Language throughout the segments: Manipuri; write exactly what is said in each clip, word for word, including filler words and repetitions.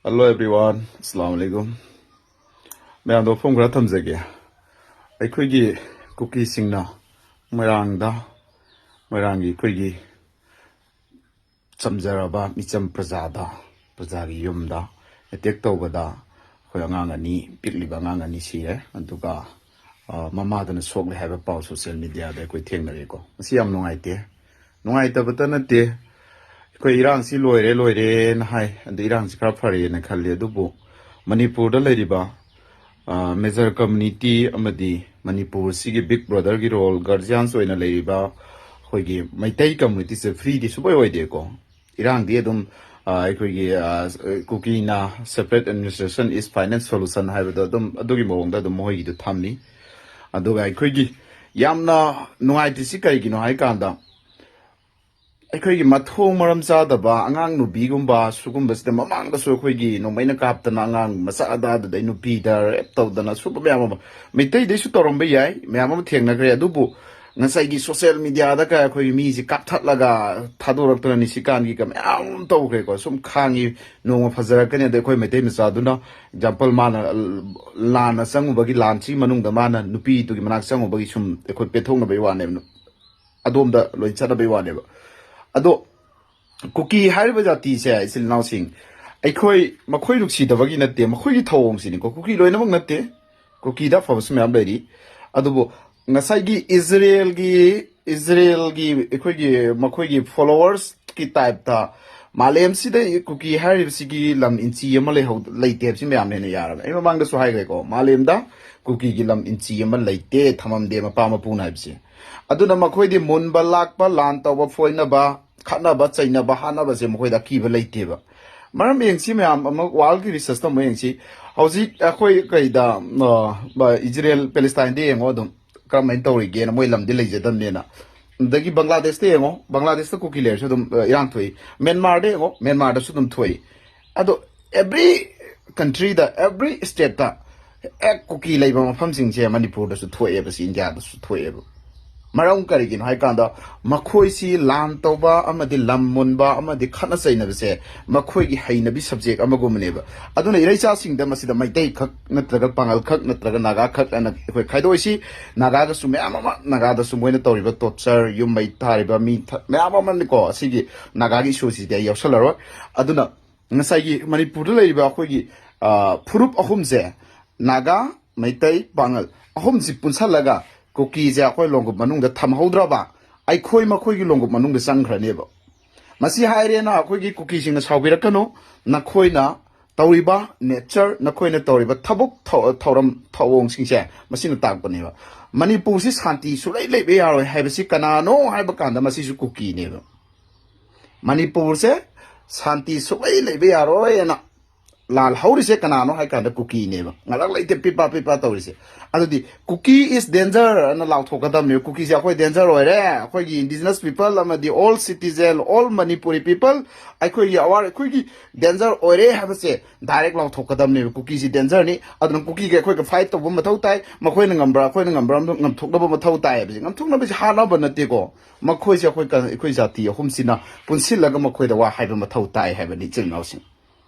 Hello everyone, Assalamu alaikum. ꯃꯌꯥꯝꯗ ꯋꯥꯐꯝ ꯈꯔ ꯊꯝꯖꯒꯦ꯫ ꯑꯩꯈꯣꯏꯒꯤ ꯀꯨꯀꯤꯁꯤꯡꯅ ꯃꯣꯏꯔꯥꯡꯗ, ꯃꯣꯏꯔꯥꯡꯒꯤ ꯑꯩꯈꯣꯏꯒꯤ ꯆꯝꯖꯔꯕ ꯃꯤꯆꯝ ꯄ꯭ꯔꯖꯥꯗ, ꯄ꯭ꯔꯖꯥꯒꯤ ꯌꯨꯝꯗ ꯑꯦꯇꯦꯛ ꯇꯧꯕꯗ ꯑꯩꯈꯣꯏ ꯑꯉꯥꯡ ꯑꯅꯤ, ꯄꯤꯛꯂꯤꯕ ꯑꯉꯥꯡ ꯑꯅꯤ ꯁꯤꯔꯦ꯫ ꯑꯗꯨꯒ, ꯑ, ꯃꯃꯥꯗꯨꯅ ꯁꯣꯛꯂꯦ ꯍꯥꯏꯕ ꯄꯥꯎ ꯁꯣꯁꯤꯌꯦꯜ ꯃꯦꯗꯤꯌꯥꯗ ꯑꯩꯈꯣꯏ ꯊꯦꯡꯅꯔꯦꯀꯣ꯫ ꯃꯁꯤ ꯌꯥꯝ ꯅꯨꯡꯉꯥꯏꯇꯦ꯫ ꯅꯨꯡꯉꯥꯏꯇꯕꯇ ꯅꯠꯇꯦ, ꯑꯩꯈꯣꯏ ꯏꯔꯥꯡꯁꯤ ꯂꯣꯏꯔꯦ, ꯂꯣꯏꯔꯦꯅ ꯍꯥꯏ, ꯑꯗꯨ ꯏꯔꯥꯡꯁꯤ ꯈꯔ ꯐꯔꯦꯅ ꯈꯜꯂꯤ꯫ ꯑꯗꯨꯕꯨ ꯃꯅꯤꯄꯨꯔꯗ ꯂꯩꯔꯤꯕ, ꯑ, ꯃꯦꯖꯔ ꯀꯝꯃꯨꯅꯤꯇꯤ ꯑꯃꯗꯤ ꯃꯅꯤꯄꯨꯔꯁꯤꯒꯤ ꯕꯤꯛ ꯕ꯭ꯔꯗꯔꯒꯤ ꯔꯣꯜ, ꯒꯥꯔꯖꯤꯌꯥꯟꯁ ꯑꯣꯏꯅ ꯂꯩꯔꯤꯕ ꯑꯩꯈꯣꯏꯒꯤ ꯃꯩꯇꯩ ꯀꯝꯃꯨꯅꯤꯇꯤꯁꯦ ꯐ꯭ꯔꯤꯗꯤ ꯁꯨꯡꯑꯣꯏ ꯑꯣꯏꯗꯦꯀꯣ꯫ ꯏꯔꯥꯡꯗꯤ ꯑꯗꯨꯝ, ꯑ, ꯑꯩꯈꯣꯏꯒꯤ, ꯑ, ꯀꯨꯀꯤꯅ "Separate administration is finest solution" ꯍꯥꯏꯕꯗꯣ ꯑꯗꯨꯝ ꯑꯗꯨꯒꯤ ꯃꯑꯣꯡꯗ ꯑꯗꯨꯝ ꯃꯈꯣꯏꯒꯤꯗꯨ ꯊꯝꯃꯤ꯫ ꯑꯗꯨꯒ ꯑꯩꯈꯣꯏꯒꯤ ꯌꯥꯝꯅ ꯅꯨꯡꯉꯥꯏꯇ꯭ꯔꯤꯁꯤ ꯀꯔꯤꯒꯤꯅꯣ ꯍꯥꯏ ꯀꯥꯟꯗ, ꯑꯩꯈꯣꯏꯒꯤ ꯃꯊꯣꯡ ꯃꯔꯝ ꯆꯥꯗꯕ ꯑꯉꯥꯡ ꯅꯨꯄꯤꯒꯨꯝꯕ ꯁꯤꯒꯨꯝꯕꯁꯤꯗ ꯃꯃꯥꯡꯗꯁꯨ ꯑꯩꯈꯣꯏꯒꯤ ꯅꯣꯡꯃꯩꯅ ꯀꯥꯞꯇꯅ ꯑꯉꯥꯡ ꯃꯆꯥ ꯑꯗꯥꯗꯨꯗꯩ ꯅꯨꯄꯤꯗ ꯔꯦꯞ ꯇꯧꯗꯅ ꯁꯨꯝꯕ ꯃꯌꯥꯝ ꯑꯃ, ꯃꯩꯇꯩꯗꯩꯁꯨ ꯇꯧꯔꯝꯕ ꯌꯥꯏ, ꯃꯌꯥꯝ ꯑꯃ ꯊꯦꯡꯅꯈ꯭ꯔꯦ꯫ ꯑꯗꯨꯕꯨ ꯉꯁꯥꯏꯒꯤ ꯁꯣꯁꯤꯌꯦꯜ ꯃꯦꯗꯤꯌꯥꯗ ꯀ ꯑꯩꯈꯣꯏꯒꯤ ꯃꯤꯁꯤ ꯀꯥꯞꯊꯠꯂꯒ ꯊꯥꯗꯣꯔꯛꯇꯅ ꯅꯤꯁꯤꯀꯥꯟꯒꯤ ꯀ ꯃꯌꯥꯝ ꯑꯃ ꯇꯧꯈ꯭ꯔꯦꯀꯣ꯫ ꯁꯨꯝ ꯈꯥꯡꯉꯤ, ꯅꯣꯡꯃ ꯐꯖꯔꯛꯀꯅꯤ꯫ ꯑꯗ ꯑꯩꯈꯣꯏ ꯃꯩꯇꯩ ꯃꯆꯥꯗꯨꯅ, ꯑꯦꯛꯖꯥꯝꯄꯜ, ꯃꯥꯅ ꯂꯥꯟꯅ ꯆꯪꯉꯨꯕꯒꯤ, ꯂꯥꯟꯁꯤꯒꯤ ꯃꯅꯨꯡꯗ ꯃꯥꯅ ꯅꯨꯄꯤꯗꯨꯒꯤ ꯃꯅꯥꯛ ꯆꯪꯉꯨꯕꯒꯤ ꯁꯨꯝ ꯑꯩꯈꯣꯏ ꯄꯦꯟꯊꯣꯛꯅꯕꯒꯤ ꯋꯥꯅꯦꯕ, ꯑꯗꯣꯝꯗ ꯂꯣꯏ ꯆꯠꯅꯕꯒꯤ ꯋꯥꯅꯦꯕ꯫ ꯑꯗꯣ ꯀꯨꯀꯤ ꯍꯥꯏꯔꯤꯕ ꯖꯥꯇꯤꯁꯦ, ꯏꯆꯤꯜ ꯏꯅꯥꯎꯁꯤꯡ, ꯑꯩꯈꯣꯏ ꯃꯈꯣꯏ ꯅꯨꯡꯁꯤꯗꯕꯒꯤ ꯅꯠꯇꯦ, ꯃꯈꯣꯏꯒꯤ ꯊꯧꯑꯣꯡꯁꯤꯅꯤꯀꯣ꯫ ꯀꯨꯀꯤ ꯂꯣꯏꯅꯃꯛ ꯅꯠꯇꯦ, ꯀꯨꯀꯤꯗ ꯑꯐꯕꯁꯨ ꯃꯌꯥꯝ ꯂꯩꯔꯤ꯫ ꯑꯗꯨꯕꯨ ꯉꯁꯥꯏꯒꯤ ꯏꯖꯔꯦꯜꯒꯤ, ꯏꯖꯔꯦꯜꯒꯤ ꯑꯩꯈꯣꯏꯒꯤ, ꯃꯈꯣꯏꯒꯤ ꯐꯣꯂꯣꯋꯔꯁꯀꯤ ꯇꯥꯏꯞꯇ ꯃꯥꯂꯦꯝꯁꯤꯗ ꯀꯨꯀꯤ ꯍꯥꯏꯔꯤꯕꯁꯤꯒꯤ ꯂꯝ ꯏꯟꯆꯤ ꯑꯃ ꯂꯩꯍꯧ-, ꯂꯩꯇꯦ ꯍꯥꯏꯕꯁꯤ ꯃꯌꯥꯝꯅ ꯍꯦꯟꯅ ꯌꯥꯔꯕꯅꯤ꯫ ꯑꯩ ꯃꯃꯥꯡꯗꯁꯨ ꯍꯥꯏꯈ꯭ꯔꯦꯀꯣ, ꯃꯥꯂꯦꯝꯗ ꯀꯨꯀꯤꯒꯤ ꯂꯝ ꯏꯟꯆꯤ ꯑꯃ ꯂꯩꯇꯦ, ꯊꯝꯃꯝꯗꯦ ꯃꯄꯥ ꯃꯄꯨꯅ ꯍꯥꯏꯕꯁꯦ꯫ ꯑꯗꯨꯅ ꯃꯈꯣꯏꯗꯤ ꯃꯨꯟꯕ ꯂꯥꯛꯄ, ꯂꯥꯟ ꯇꯧꯕ, ꯐꯣꯏꯅꯕ, ꯈꯠꯅꯕ ꯆꯩꯅꯕ ꯍꯥꯠꯅꯕꯁꯦ ꯃꯈꯣꯏꯗ ꯑꯀꯤꯕ ꯂꯩꯇꯦꯕ꯫ ꯃꯔꯝ ꯌꯦꯡꯁꯤ ꯃꯌꯥꯝ ꯑꯃ, ꯋꯥꯔꯜꯒꯤ ꯔꯤꯁꯔꯁꯇ ꯑꯃꯨꯛ ꯌꯦꯡꯁꯤ꯫ ꯍꯧꯖꯤꯛ ꯑꯩꯈꯣꯏ ꯀꯩꯗ, ꯑ, ꯕ-, ꯏꯖꯔꯦꯜ ꯄꯦꯂꯦꯁꯇꯥꯏꯟꯗ ꯌꯦꯡꯉꯣ ꯑꯗꯨꯝ, ꯀꯔꯝꯍꯥꯏꯅ ꯇꯧꯔꯤꯒꯦꯅ, ꯃꯣꯏ ꯂꯝꯗꯤ ꯂꯩꯖꯗꯕꯅꯦꯅ꯫ ꯑꯗꯒꯤ ꯕꯪꯒ꯭ꯂꯥꯗꯦꯁꯇ ꯌꯦꯡꯉꯣ, ꯕꯪꯒ꯭ꯂꯥꯗꯦꯁꯇ ꯀꯨꯀꯤ ꯂꯩꯔꯁꯨ ꯑꯗꯨꯝ, ꯑ, ꯏꯔꯥꯡ ꯊꯣꯛꯏ꯫ ꯃ꯭ꯌꯥꯟꯃꯥꯔꯗ ꯌꯦꯡꯉꯣ, ꯃ꯭ꯌꯥꯟꯃꯥꯔꯗꯁꯨ ꯑꯗꯨꯝ ꯊꯣꯛꯏ꯫ ꯑꯗꯣ every countryꯗ, every stateꯇ ꯍꯦꯛ ꯀꯨꯀꯤ ꯂꯩꯕ ꯃꯐꯝꯁꯤꯡꯁꯦ ꯃꯅꯤꯄꯨꯔꯗꯁꯨ ꯊꯣꯛꯑꯦꯕ, ꯁꯤ ꯏꯟꯗꯤꯌꯥꯗꯁꯨ ꯊꯣꯛꯑꯦꯕ꯫ ꯃꯔꯝ ꯀꯔꯤꯒꯤꯅꯣ ꯍꯥꯏ ꯀꯥꯟꯗ, ꯃꯈꯣꯏꯁꯤ ꯂꯥꯟ ꯇꯧꯕ ꯑꯃꯗꯤ ꯂꯝ ꯃꯨꯟꯕ ꯑꯃꯗꯤ ꯈꯠꯅ ꯆꯩꯅꯕꯁꯦ ꯃꯈꯣꯏꯒꯤ ꯍꯩꯅꯕꯤ subject ꯑꯃꯒꯨꯝꯕꯅꯦꯕ꯫ ꯑꯗꯨꯅ ꯏꯔꯩꯆꯥꯁꯤꯡꯗ ꯃꯁꯤꯗ ꯃꯩꯇꯩ ꯈꯛ ꯅꯠꯇ꯭ꯔꯒ ꯄꯥꯉꯜ ꯈꯛ ꯅꯠꯇ꯭ꯔꯒ ꯅꯥꯒꯥ ꯈꯛ ꯑꯅ ꯑꯩꯈꯣꯏ ꯈꯥꯏꯗꯣꯛꯏꯁꯤ꯫ ꯅꯥꯒꯥꯗꯁꯨ ꯃꯌꯥꯝ ꯑꯃ, ꯅꯥꯒꯥꯗꯁꯨ ꯃꯣꯏꯅ ꯇꯧꯔꯤꯕ torture, ꯌꯨꯝ ꯃꯩ ꯊꯥꯔꯤꯕ ꯃꯤ ꯊ- ꯃꯌꯥꯝ ꯑꯃꯅꯤꯀꯣ꯫ ꯑꯁꯤꯒꯤ ꯅꯥꯒꯥꯒꯤ issueꯁꯤꯗꯤ ꯑꯩ ꯌꯥꯎꯁꯜꯂꯔꯣꯏ꯫ ꯑꯗꯨꯅ ꯉꯁꯥꯏꯒꯤ ꯃꯅꯤꯄꯨꯔꯗ ꯂꯩꯔꯤꯕ ꯑꯩꯈꯣꯏꯒꯤ, ꯑ, ꯐꯨꯔꯨꯞ ꯑꯍꯨꯝꯁꯦ, ꯅꯥꯒꯥ, ꯃꯩꯇꯩ, ꯄꯥꯉꯜ, ꯑꯍꯨꯝꯁꯤ ꯄꯨꯟꯁꯜꯂꯒ ꯀꯨꯀꯤꯁꯦ ꯑꯩꯈꯣꯏ ꯂꯣꯡꯒꯨꯞ ꯃꯅꯨꯡꯗ ꯊꯝꯍꯧꯗ꯭ꯔꯕ, ꯑꯩꯈꯣꯏ ꯃꯈꯣꯏꯒꯤ ꯂꯣꯡꯒꯨꯞ ꯃꯅꯨꯡꯗ ꯆꯪꯈ꯭ꯔꯅꯦꯕ꯫ ꯃꯁꯤ ꯍꯥꯏꯔꯦꯅ ꯑꯩꯈꯣꯏꯒꯤ ꯀꯨꯀꯤꯁꯤꯡꯅ ꯁꯥꯎꯕꯤꯔꯛꯀꯅꯨ, ꯅꯈꯣꯏꯅ ꯇꯧꯔꯤꯕ nature, ꯅꯈꯣꯏꯅ ꯇꯧꯔꯤꯕ ꯊꯕꯛ ꯊꯧ- ꯊꯧꯔꯝ ꯊꯧꯑꯣꯡꯁꯤꯡꯁꯦ ꯃꯁꯤꯅ ꯇꯥꯛꯄꯅꯦꯕ꯫ ꯃꯅꯤꯄꯨꯔꯁꯤ ꯁꯥꯟꯇꯤ ꯁꯨꯡꯂꯩ ꯂꯩꯕ ꯌꯥꯔꯣꯏ ꯍꯥꯏꯕꯁꯤ ꯀꯅꯥꯅꯣ ꯍꯥꯏꯕ ꯀꯥꯟꯗ ꯃꯁꯤꯁꯨ ꯀꯨꯀꯤꯅꯦꯕ꯫ ꯃꯅꯤꯄꯨꯔꯁꯦ ꯁꯥꯟꯇꯤ ꯁꯨꯡꯂꯩ ꯂꯩꯕ ꯌꯥꯔꯣꯏꯅ ꯂꯥꯜꯍꯧꯔꯤꯁꯦ ꯀꯅꯥꯅꯣ ꯍꯥꯏ ꯀꯥꯟꯗ ꯀꯨꯀꯤꯅꯦꯕ꯫ ꯉꯔꯥꯛ ꯂꯩꯇꯦ ꯄꯤꯄꯥ ꯄꯤꯄꯥ ꯇꯧꯔꯤꯁꯦ꯫ ꯑꯗꯨꯗꯤ "Kuki is danger" ꯑꯅ ꯂꯥꯎꯊꯣꯛꯀꯗꯕꯅꯦꯕ꯫ ꯀꯨꯀꯤꯁꯦ ꯑꯩꯈꯣꯏ danger ꯑꯣꯏꯔꯦ, ꯑꯩꯈꯣꯏꯒꯤ indigenous people ꯑꯃꯗꯤ all citizen, all Manipuri people, ꯑꯩꯈꯣꯏꯒꯤ ꯑꯋꯥꯔ ꯑꯩꯈꯣꯏꯒꯤ danger ꯑꯣꯏꯔꯦ ꯍꯥꯏꯕꯁꯦ direct ꯂꯥꯎꯊꯣꯛꯀꯗꯕꯅꯦꯕ꯫ ꯀꯨꯀꯤꯁꯤ dangerꯅꯤ, ꯑꯗꯨꯅ ꯀꯨꯀꯤꯒ ꯑꯩꯈꯣꯏꯒ fight ꯇꯧꯕ ꯃꯊꯧ ꯇꯥꯏ꯫ ꯃꯈꯣꯏꯅ ꯉꯝꯕ꯭ꯔꯥ, ꯑꯩꯈꯣꯏꯅ ꯉꯝꯕ꯭ꯔꯥ ꯑꯃ ꯉꯝꯊꯣꯛꯅꯕ ꯃꯊꯧ ꯇꯥꯏ ꯍꯥꯏꯕꯁꯦ꯫ ꯉꯝꯊꯣꯛꯅꯕꯁꯦ ꯍꯥꯠꯅꯕ ꯅꯠꯇꯦꯀꯣ꯫ ꯃꯈꯣꯏꯁꯦ ꯑꯩꯈꯣꯏ ꯀ- ꯑꯩꯈꯣꯏ ꯖꯥꯇꯤ ꯑꯍꯨꯝꯁꯤꯅ ꯄꯨꯟꯁꯤꯜꯂꯒ ꯃꯈꯣꯏꯗ ꯋꯥ ꯍꯥꯏꯕ ꯃꯊꯧ ꯇꯥꯏ ꯍꯥꯏꯕꯅꯤ, ꯏꯆꯤꯜ ꯏꯅꯥꯎꯁꯤꯡ꯫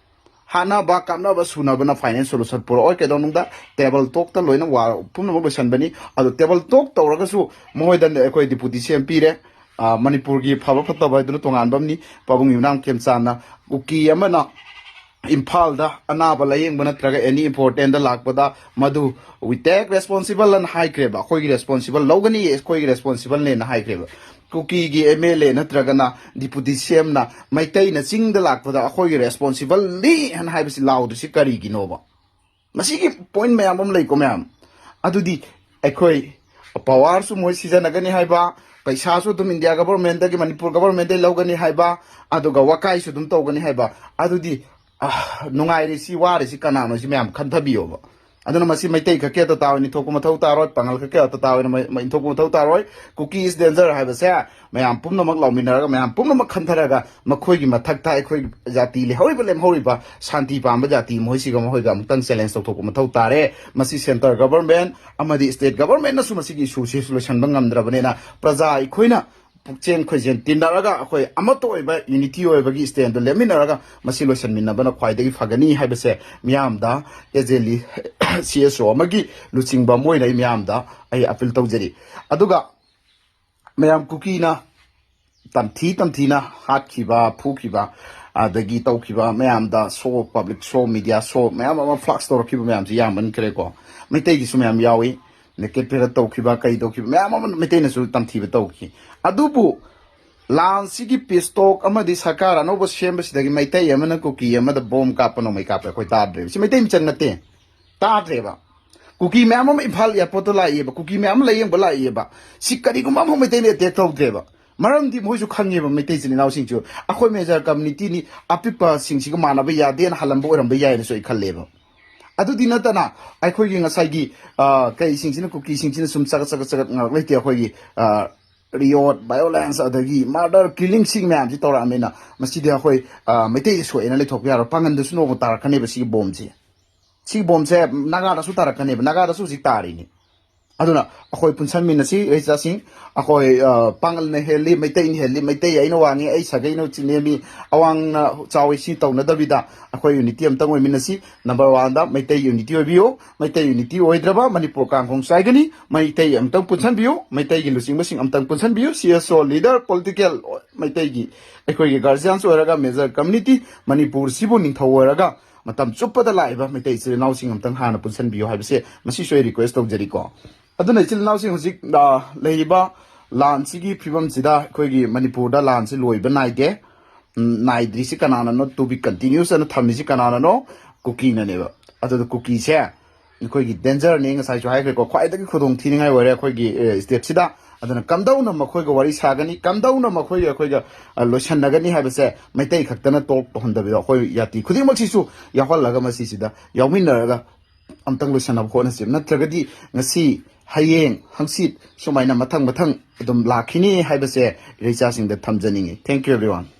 ꯍꯥꯠꯅꯕ ꯀꯥꯞꯅꯕ ꯁꯨꯅꯕꯅ final solution ꯄꯨꯔꯛꯑꯣꯏ꯫ ꯀꯩꯗꯧꯅꯨꯡꯗ table talkꯇ ꯂꯣꯏꯅ ꯋꯥ ꯄꯨꯝꯅꯃꯛ ꯂꯣꯏꯁꯟꯕꯅꯤ꯫ ꯑꯗꯣ table talk ꯇꯧꯔꯒꯁꯨ ꯃꯈꯣꯏꯗ ꯑꯩꯈꯣꯏ deputy CM ꯄꯤꯔꯦ꯫ ꯑ, ꯃꯅꯤꯄꯨꯔꯒꯤ ꯐꯕ ꯐꯠꯇꯕ ꯍꯥꯏꯗꯨꯅ ꯇꯣꯉꯥꯟꯕ ꯑꯃꯅꯤ꯫ ꯄꯥꯕꯨꯡ ꯏꯕꯅꯥꯝ ꯈꯦꯝꯆꯥꯟꯅ ꯀꯨꯀꯤ ꯑꯃꯅ ꯏꯝꯐꯥꯜꯗ ꯑꯅꯥꯕ ꯂꯥꯌꯦꯡꯕ ꯅꯠꯇ꯭ꯔꯒ any importantꯗ ꯂꯥꯛꯄꯗ ꯃꯗꯨ "We take responsible" ꯑꯅ ꯍꯥꯏꯈ꯭ꯔꯦꯕ꯫ "ꯑꯩꯈꯣꯏꯒꯤ responsible ꯂꯧꯒꯅꯤ, ꯑꯩꯈꯣꯏꯒꯤ responsible ꯅꯦꯅ" ꯍꯥꯏꯈ꯭ꯔꯦꯕ꯫ ꯀꯨꯀꯤꯒꯤ MLA ꯅꯠꯇ꯭ꯔꯒꯅ deputy CMꯅ ꯃꯩꯇꯩꯅ ꯆꯤꯡꯗ ꯂꯥꯛꯄꯗ "ꯑꯩꯈꯣꯏꯒꯤ responsible ꯅꯤ" ꯍꯥꯏꯅ ꯍꯥꯏꯕꯁꯤ ꯂꯥꯎꯗ꯭ꯔꯤꯁꯤ ꯀꯔꯤꯒꯤꯅꯣꯕ? ꯃꯁꯤꯒꯤ point ꯃꯌꯥꯝ ꯑꯃ ꯂꯩꯀꯣ ꯃꯌꯥꯝ꯫ ꯑꯗꯨꯗꯤ ꯑꯩꯈꯣꯏ powerꯁꯨ ꯃꯣꯏ ꯁꯤꯖꯤꯟꯅꯒꯅꯤ ꯍꯥꯏꯕ, ꯄꯩꯁꯥꯁꯨ ꯑꯗꯨꯝ India governmentꯇꯒꯤ, ꯃꯅꯤꯄꯨꯔ governmentꯇꯒꯤ ꯂꯧꯒꯅꯤ ꯍꯥꯏꯕ, ꯑꯗꯨꯒ ꯋꯥꯀꯥꯏꯁꯨ ꯑꯗꯨꯝ ꯇꯧꯒꯅꯤ ꯍꯥꯏꯕ꯫ ꯑꯗꯨꯗꯤ, ꯑ, ꯅꯨꯡꯉꯥꯏꯔꯤꯁꯤ ꯋꯥꯔꯤꯁꯤ ꯀꯅꯥꯅꯣ ꯁꯤ ꯃꯌꯥꯝ ꯈꯟꯊꯕꯤꯌꯣꯕ꯫ ꯑꯗꯨꯅ ꯃꯁꯤ ꯃꯩꯇꯩ ꯈꯛꯀꯤ ꯑꯇꯇꯥ ꯑꯣꯏꯅ ꯏꯟꯊꯣꯛꯄ ꯃꯊꯧ ꯇꯥꯔꯣꯏ, ꯄꯥꯉꯜ ꯈꯛꯀꯤ ꯑꯇꯇꯥ ꯑꯣꯏꯅ ꯃ-, ꯃ-, ꯏꯟꯊꯣꯛꯄ ꯃꯊꯧ ꯇꯥꯔꯣꯏ꯫ Kuki is danger ꯍꯥꯏꯕꯁꯦ ꯃꯌꯥꯝ ꯄꯨꯝꯅꯃꯛ ꯂꯥꯎꯃꯤꯟꯅꯔꯒ, ꯃꯌꯥꯝ ꯄꯨꯝꯅꯃꯛ ꯈꯟꯊꯔꯒ, ꯃꯈꯣꯏꯒꯤ ꯃꯊꯛꯇ ꯑꯩꯈꯣꯏ ꯖꯥꯇꯤ ꯂꯩꯍꯧꯔꯤꯕ, ꯂꯦꯝꯍꯧꯔꯤꯕ ꯁꯥꯟꯇꯤ ꯄꯥꯝꯕ ꯖꯥꯇꯤ ꯃꯈꯣꯏꯁꯤꯒ ꯃꯈꯣꯏꯒ ꯑꯃꯨꯛꯇꯪ challenge ꯇꯧꯊꯣꯛꯄ ꯃꯊꯧ ꯇꯥꯔꯦ꯫ ꯃꯁꯤ centre government ꯑꯃꯗꯤ state governmentꯅꯁꯨ ꯃꯁꯤꯒꯤ issueꯁꯤ ꯂꯣꯏꯁꯤꯟꯕ ꯉꯝꯗ꯭ꯔꯕꯅꯤꯅ, ꯄ꯭ꯔꯖꯥ ꯑꯩꯈꯣꯏꯅ ꯄꯨꯛꯆꯦꯟ ꯈꯣꯏꯖꯦꯟ ꯇꯤꯟꯅꯔꯒ, ꯑꯑꯩꯈꯣꯏ ꯑꯃꯠꯇ ꯑꯣꯏꯕ unity ꯑꯣꯏꯕꯒꯤ standꯗꯨ ꯂꯦꯞꯃꯤꯟꯅꯔꯒ ꯃꯁꯤ ꯂꯣꯏꯁꯤꯟꯃꯤꯟꯅꯕꯅ ꯈ꯭ꯋꯥꯏꯗꯒꯤ ꯐꯒꯅꯤ ꯍꯥꯏꯕꯁꯦ ꯃꯤꯌꯥꯝꯗ, as a CSO ꯑꯃꯒꯤ ꯂꯨꯆꯤꯡꯕ ꯑꯃ ꯑꯣꯏꯅ ꯑꯩ ꯃꯤꯌꯥꯝꯗ ꯑꯩ appeal ꯇꯧꯖꯔꯤ꯫ ꯑꯗꯨꯒ ꯃꯌꯥꯝ ꯀꯨꯀꯤꯅ ꯇꯝꯊꯤ ꯇꯝꯊꯤꯅ ꯍꯥꯠꯈꯤꯕ, ꯐꯨꯈꯤꯕ, ꯑꯗꯒꯤ ꯇꯧꯈꯤꯕ ꯃꯌꯥꯝꯗ show, public show, media show ꯃꯌꯥꯝ ꯑꯃ flax ꯇꯧꯔꯛꯈꯤꯕ ꯃꯌꯥꯝꯁꯤ ꯌꯥꯝꯃꯟꯈ꯭ꯔꯦꯀꯣ꯫ ꯃꯩꯇꯩꯒꯤꯁꯨ ꯃꯌꯥꯝ ꯌꯥꯎꯏ꯫ Naked parade ꯇꯧꯈꯤꯕ, ꯀꯩ ꯇꯧꯈꯤꯕ ꯃꯌꯥꯝ ꯑꯃ ꯃꯩꯇꯩꯅꯁꯨ ꯇꯝꯊꯤꯕ ꯇꯧꯈꯤ꯫ ꯑꯗꯨꯕꯨ ꯂꯥꯟꯁꯤꯒꯤ peace talk ꯑꯃꯗꯤ ꯁꯔꯀꯥꯔ ꯑꯅꯧꯕ ꯁꯦꯝꯕꯁꯤꯗꯒꯤ ꯃꯩꯇꯩ ꯑꯃꯅ ꯀꯨꯀꯤ ꯑꯃꯗ bomb ꯀꯥꯞꯄ, ꯅꯣꯡꯃꯩ ꯀꯥꯞꯄ ꯑꯩꯈꯣꯏ ꯇꯥꯗ꯭ꯔꯦꯕ꯫ ꯁꯤ ꯃꯩꯇꯩ ꯃꯤꯆꯪ ꯅꯠꯇꯦ꯫ ꯇꯥꯗ꯭ꯔꯦꯕ꯫ ꯀꯨꯀꯤ ꯃꯌꯥꯝ ꯑꯃ ꯏꯝꯐꯥꯜ airportꯇ ꯂꯥꯛꯏꯑꯕ, ꯀꯨꯀꯤ ꯃꯌꯥꯝ ꯑꯃ ꯂꯥꯌꯦꯡꯕ ꯂꯥꯛꯏꯑꯕ꯫ ꯁꯤ ꯀꯔꯤꯒꯨꯝꯕ ꯑꯃꯐꯥꯎ ꯃꯩꯇꯩꯅ attack ꯇꯧꯗ꯭ꯔꯦꯕ꯫ ꯃꯔꯝꯗꯤ ꯃꯣꯏꯁꯨ ꯈꯪꯉꯦꯕ, ꯃꯩꯇꯩ ꯏꯆꯤꯜ ꯏꯅꯥꯎꯁꯤꯡꯁꯨ ꯑꯩꯈꯣꯏ major communityꯅꯤ, ꯑꯄꯤꯛꯄꯁꯤꯡꯁꯤꯒ ꯃꯥꯟꯅꯕ ꯌꯥꯗꯦꯅ ꯍꯜꯂꯝꯕ ꯑꯣꯏꯔꯝꯕ ꯌꯥꯏꯅꯁꯨ ꯑꯩ ꯈꯜꯂꯦꯕ꯫ ꯑꯗꯨꯗꯤ ꯅꯠꯇꯅ ꯑꯩꯈꯣꯏꯒꯤ ꯉꯁꯥꯏꯒꯤ, ꯑ, ꯀꯩꯁꯤꯡꯁꯤꯅ, ꯀꯨꯀꯤꯁꯤꯡꯁꯤꯅ ꯁꯨꯝ ꯆꯒꯠ ꯆꯒꯠ ꯆꯒꯠ ꯉꯥꯏꯍꯥꯛ ꯂꯩꯇꯦ, ꯑꯩꯈꯣꯏꯒꯤ, ꯑ, riot, violence, ꯑꯗꯒꯤ murder, killing ꯁꯤ ꯃꯌꯥꯝꯁꯤ ꯇꯧꯔꯛꯑꯕꯅꯤꯅ ꯃꯁꯤꯗꯤ ꯑꯩꯈꯣꯏ, ꯑ, ꯃꯩꯇꯩ ꯁꯣꯛꯑꯦꯅ ꯂꯩꯊꯣꯛꯄ ꯌꯥꯔꯣꯏ꯫ ꯄꯥꯡꯒꯟꯗꯁꯨ ꯅꯣꯡꯃ ꯇꯥꯔꯛꯀꯅꯦꯕ ꯁꯤꯒꯤ bombꯁꯦ꯫ ꯁꯤꯒꯤ bombꯁꯦ ꯅꯥꯒꯥꯗꯁꯨ ꯇꯥꯔꯛꯀꯅꯦꯕ, ꯅꯥꯒꯥꯗꯁꯨ ꯍꯧꯖꯤꯛ ꯇꯥꯔꯤꯅꯤ꯫ ꯑꯗꯨꯅ ꯑꯩꯈꯣꯏ ꯄꯨꯟꯁꯟꯃꯤꯟꯅꯁꯤ, ꯏꯆꯥꯁꯤꯡ꯫ ꯑꯩꯈꯣꯏ, ꯑ, ꯄꯥꯡꯒꯜꯅ ꯍꯦꯜꯂꯤ, ꯃꯩꯇꯩꯅ ꯍꯦꯜꯂꯤ, ꯃꯩꯇꯩ ꯑꯩꯅ ꯋꯥꯡꯉꯤ, ꯑꯩ ꯁꯥꯒꯩꯅ ꯆꯤꯡ ꯅꯦꯝꯃꯤ, ꯑꯋꯥꯡꯅ ꯆꯥꯎꯏ, ꯁꯤ ꯇꯧꯅꯗꯕꯤꯗ ꯑꯩꯈꯣꯏ unity ꯑꯝꯇꯪ ꯑꯣꯏꯃꯤꯟꯅꯁꯤ꯫ Number oneꯗ Meitei unity ꯑꯣꯏꯕꯤꯌꯨ꯫ Meitei unity ꯑꯣꯏꯗ꯭ꯔꯕ Manipur ꯀꯥꯡꯈꯣꯡ ꯆꯥꯏꯒꯅꯤ꯫ Meitei ꯑꯝꯇꯪ ꯄꯨꯟꯁꯟꯕꯤꯌꯨ, ꯃꯩꯇꯩꯒꯤ ꯂꯨꯆꯤꯡꯕꯁꯤꯡ ꯑꯝꯇꯪ ꯄꯨꯟꯁꯟꯕꯤꯌꯨ꯫ CSO leader, political, ꯃꯩꯇꯩꯒꯤ ꯑꯩꯈꯣꯏꯒꯤ guardians ꯑꯣꯏꯔꯒ major community, ꯃꯅꯤꯄꯨꯔꯁꯤꯕꯨ ꯅꯤꯡꯊꯧ ꯑꯣꯏꯔꯒ ꯃꯇꯝ ꯆꯨꯞꯄꯗ ꯂꯥꯛꯏꯕ ꯃꯩꯇꯩ ꯏꯆꯤꯜ ꯏꯅꯥꯎꯁꯤꯡ ꯑꯝꯇꯪ ꯍꯥꯟꯅ ꯄꯨꯟꯁꯟꯕꯤꯌꯨ ꯍꯥꯏꯕꯁꯦ ꯃꯁꯤꯁꯨ ꯑꯩ request ꯇꯧꯖꯔꯤꯀꯣ꯫ ꯑꯗꯨꯅ ꯏꯆꯤꯜ ꯏꯅꯥꯎꯁꯤꯡ, ꯍꯧꯖꯤꯛ, ꯑ, ꯂꯩꯔꯤꯕ ꯂꯥꯟꯁꯤꯒꯤ ꯐꯤꯕꯝꯁꯤꯗ ꯑꯩꯈꯣꯏꯒꯤ ꯃꯅꯤꯄꯨꯔꯗ ꯂꯥꯟꯁꯤ ꯂꯣꯏꯕ ꯅꯥꯏꯗꯦ꯫ ꯎꯝ, ꯅꯥꯏꯗ꯭ꯔꯤꯁꯤ ꯀꯅꯥꯅꯅꯣ, to be continuous ꯑꯅ ꯊꯝꯃꯤꯁꯤ ꯀꯅꯥꯅꯅꯣ? ꯀꯨꯀꯤꯅꯅꯦꯕ꯫ ꯑꯗꯨꯗ ꯀꯨꯀꯤꯁꯦ ꯑꯩꯈꯣꯏꯒꯤ dangerꯅꯤ, ꯉꯁꯥꯏꯁꯨ ꯍꯥꯏꯈ꯭ꯔꯦꯀꯣ, ꯈ꯭ꯋꯥꯏꯗꯒꯤ ꯈꯨꯗꯣꯡ ꯊꯤꯅꯤꯡꯉꯥꯏ ꯑꯣꯏꯔꯦ ꯑꯩꯈꯣꯏꯒꯤ, ꯑ, stateꯁꯤꯗ꯫ ꯑꯗꯨꯅ ꯀꯝꯗꯧꯅ ꯃꯈꯣꯏꯒ ꯋꯥꯔꯤ ꯁꯥꯒꯅꯤ, ꯀꯝꯗꯧꯅ ꯃꯈꯣꯏꯒ ꯑꯩꯈꯣꯏꯒ, ꯑ, ꯂꯣꯏꯁꯟꯅꯒꯅꯤ ꯍꯥꯏꯕꯁꯦ ꯃꯩꯇꯩ ꯈꯛꯇꯅ talk ꯇꯧꯍꯟꯗꯕꯤꯗ ꯑꯩꯈꯣꯏ ꯖꯥꯇꯤ ꯈꯨꯗꯤꯡꯃꯛꯁꯤꯁꯨ ꯌꯥꯎꯍꯜꯂꯒ ꯃꯁꯤꯁꯤꯗ ꯌꯥꯎꯃꯤꯟꯅꯔꯒ ꯑꯝꯇꯪ ꯂꯣꯏꯁꯟꯅꯕ ꯍꯣꯠꯅꯁꯤ, ꯅꯠꯇ꯭ꯔꯒꯗꯤ ꯉꯁꯤ, ꯍꯌꯦꯡ, ꯍꯪꯆꯤꯠ ꯁꯨꯃꯥꯏꯅ ꯃꯊꯪ ꯃꯊꯪ ꯑꯗꯨꯝ ꯂꯥꯛꯈꯤꯅꯤ ꯍꯥꯏꯕꯁꯦ ꯏꯔꯩꯆꯥꯁꯤꯡꯗ ꯊꯝꯖꯅꯤꯡꯉꯤ꯫ Thank you, everyone.